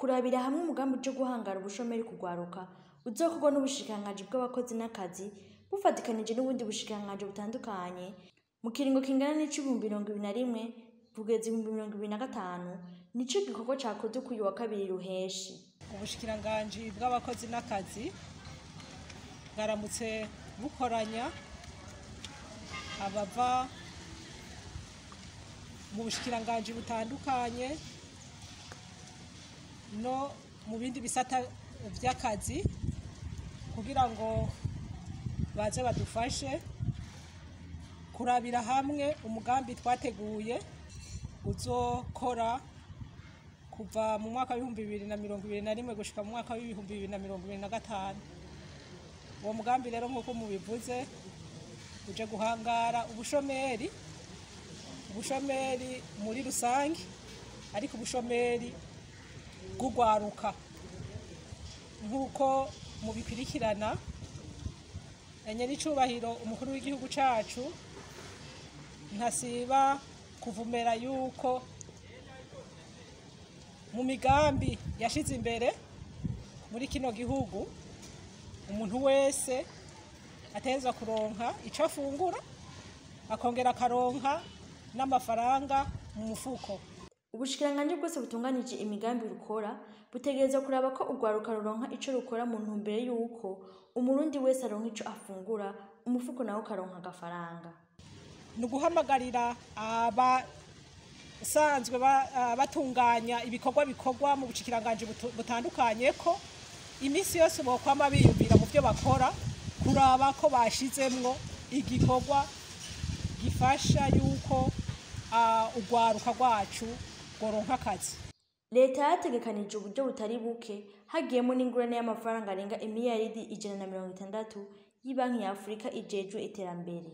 Kurabira hamwe umugambi uje guhangara ubushomeri kugwaruka uzokorwa n'ubushikiranganji bw'abakozi n'akazi bufatikanije n'ubundi bushikiranganji butandukanye mu kiringo kingana n'ic'ibihumbi 21 kugeza 2025, nico gikorwa cakozwe kuri uyu wa kabiri ruheshi. Ubushikiranganji bw'abakozi n'akazi bwaramutse bukoranya abava mu bushikiranganji butandukanye no mu bindi bisata vy'akazi kugira ngo baze badufashe kurabira hamwe umugambi twateguye uzokora kuva mu mwaka w'2021 gushika mu mwaka w'2025. Uwo mugambi rero, nk'uko mubivuze, uje guhangara ubushomeri, ubushomeri muri rusange, ariko ubushomeri bw'ugwaruka. Nk'uko mubikurikirana, nyenicubahiro umukuru w'igihugu cacu ntasiba kuvumera yuko mu migambi yashize imbere muri kino gihugu umuntu wese ategerezwa kuronka ico afungura, akongera akaronka n'amafaranga mu mufuko. Ubushikiranganji bwose butunganije imigambi rukora butegerezwa kuraba ko urwaruka ruronka ico rukora mu ntumbero y'uko Umurundi wese aronka ico afungura, umufuko nawo ukaronka agafaranga. Ni uguhamagarira abasanzwe batunganya ibikorwa bikorwa mu bushikiranganji butandukanye ko iminsi yose bokwama biyumvira mu byo bakora kuraba ko bashizemwo igikorwa gifasha yuko urwaruka rwacu rworonka akazi. Leta yarategekanije uburyo butari buke, hagiyemo n'ingurane y'amafaranga arenga imiliyaridi 160 y'ibanki ya Afurika ijejwe iterambere.